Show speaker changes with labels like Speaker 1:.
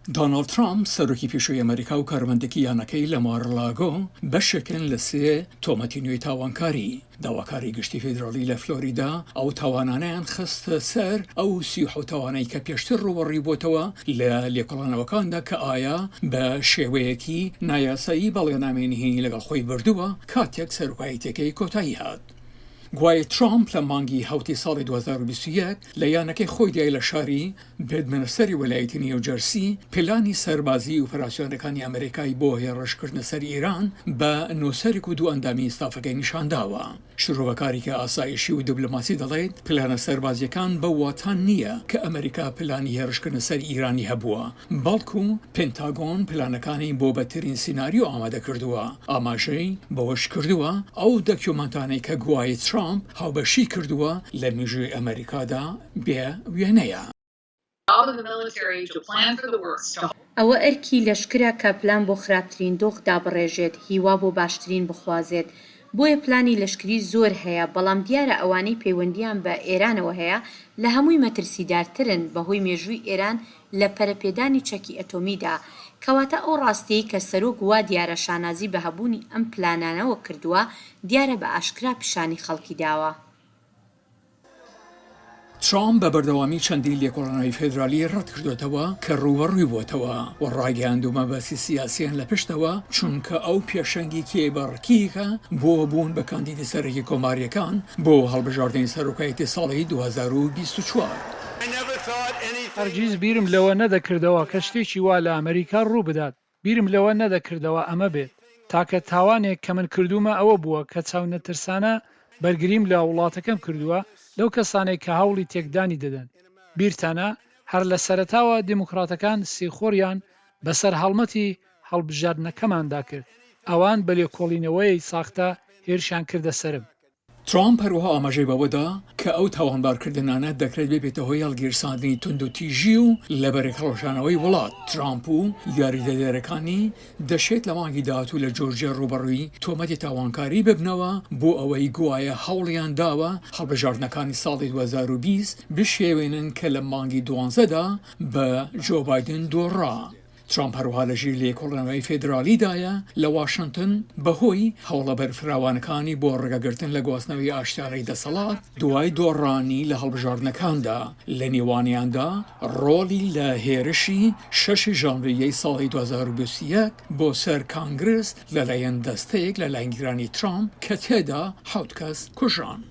Speaker 1: دۆناڵد ترامپ، سەرۆکی پێشووی ئەمەریکا و کارمەندێکی یانەکەی لە مار-لاگۆ بەشێکن لە سێ تۆمەتی نوێی تاوانکاری. داواکاری گشتی فیدراڵی لە فلۆریدا ئەو تاوانانەیان خستە سەر ئەو 37 تاوانەی کە پێشتر ڕووبەڕووی بۆتەوە لە لێکۆڵانەوەکاندا کە ئایا بە شێوەیەکی نایاسایی بەڵگەنامەی نهێنی لەگەڵ خۆی بردووە کاتێک سەرۆکایەتیەکەی کۆتایی هات. گوایە ترامپ لە مانگی حەوتی ساڵی 2021 لە یانەکەی خۆیدای لە شاری بێدمنستەری ویلایەتی نیوجەرسی پلانی سەربازیی ئۆپەراسیۆنەکانی ئەمریکای بۆ هێڕشکردنە سەر ئیران بە نووسەرێک و دوو ئەندامی ستافەکەی نیشانداوە. شرۆڤەکارێکی ئاسایشی و دیبلۆماسی دەڵێت، پلانە سەربازییەکان بەو واتا نییە کە ئەمریکا پلانی هێڕشکردنە سەر ئیرانی هەبووە، بەڵکو پنتاگۆن پلانەکانی بۆ بەدترین سیناریۆ ئامادە کردووە. ئاماژەی بەوەشکردووە، ئەو دەکیۆمەنتانەی کە گوایە ترامپ هاوبەشی کردووە لە مێژووی ئەمریکادا بێ وێنەیە.
Speaker 2: ئەوە ئەرکی لەشکرە کە پلان بۆ خراپترین دۆخ دابڕێژێت، هیوا بۆ باشترین بخوازێت. بۆیە پلانی لەشکری زۆر هەیە، بەڵام دیارە ئەوانەی پەیوەندییان بە ئێرانەوە هەیە لە هەمووی مەترسیدارترن بەهۆی مێژووی ئێران لە پەرەپێدانی چەکی ئەتۆمیدا. کەواتە ئەو ڕاستیەی کە سەرۆک وا دیارە شانازی بە هەبوونی ئەم پلانانەوە کردووە، دیارە بە ئاشکرا پیشانی خەڵکی داوە.
Speaker 1: ترامپ بە بەردەوامی چەندین لێکۆڵینەوەی فێدرالی ڕەتکردۆتەوە کە ڕووبەڕووی بووەتەوە و ڕایگەیاندوو مەبەستی سیاسییان لە پشتەوە چونکە ئەو پێشەنگی کێبەڕکییەکە بۆ بوون بە کاندیدی سەرەکی کۆمارییەکان بۆ هەڵبژاردنی سەرۆکایەتی ساڵی 2024.
Speaker 3: هەرگیز بیرم لەوە نەدەکردەوە کە شتێکی وا لە ئەمریکا ڕووبدات. بیرم لەوە نەدەکردەوە ئەمە بێت. تاکە تاوانێک کە من کردوومە ئەوە بووە کە چاونەترسانە بەرگریم لە وڵاتەکەم کردووە لەو کەسانەی کە هەوڵی تێکدانی دەدەن. بیرتانە هەر لە سەرەتاوە دیموکراتەکان سیخوڕیان بەسەر هەڵمەتی هەڵبژاردنەکەماندا کرد. ئەوان بە لێکۆڵینەوەی ساختە هێرشیان کردە سەرم.
Speaker 1: ترامپ هەروەها ئاماژەی بەوەدا کە ئەو تاوانبارکردنانە دەکرێت ببێتە هۆی هەڵگیرساندنی توندوتیژی و لەبەرێکهەڵوەشانەوەی وڵات. ترامپ و یاریدەدەرەکانی دەشێت لە مانگی داهاتوو لە جۆرجیا ڕووبەڕووی تۆمەتی تاوانکاری ببنەوە بۆ ئەوەی گوایە هەوڵیان داوە هەڵبژاردنەکانی ساڵی 2020 بشێوێنن کە لە مانگی دوانزەدا بە جۆ بایدن دۆڕا. ترامپ هەروەها لە ژیر لێکۆڵینەوەی فێدرالیدایە لە واشنتن بەهۆی هەوڵە بەرفراوانەکانی بۆ ڕێگەگرتن لە گواستنەوەی ئاشتیانەی دەسەڵات دوای دۆڕانی لە هەڵبژاردنەکاندا، لە نێوانیاندا ڕۆڵی لە هێرشی شەشی ژانڤییەی ساڵی 2021 بۆ سەر کانگرس لەلایەن دەستەیەک لە لایەنگرانی ترامپ کە تێدا حەوت کەس کوژران.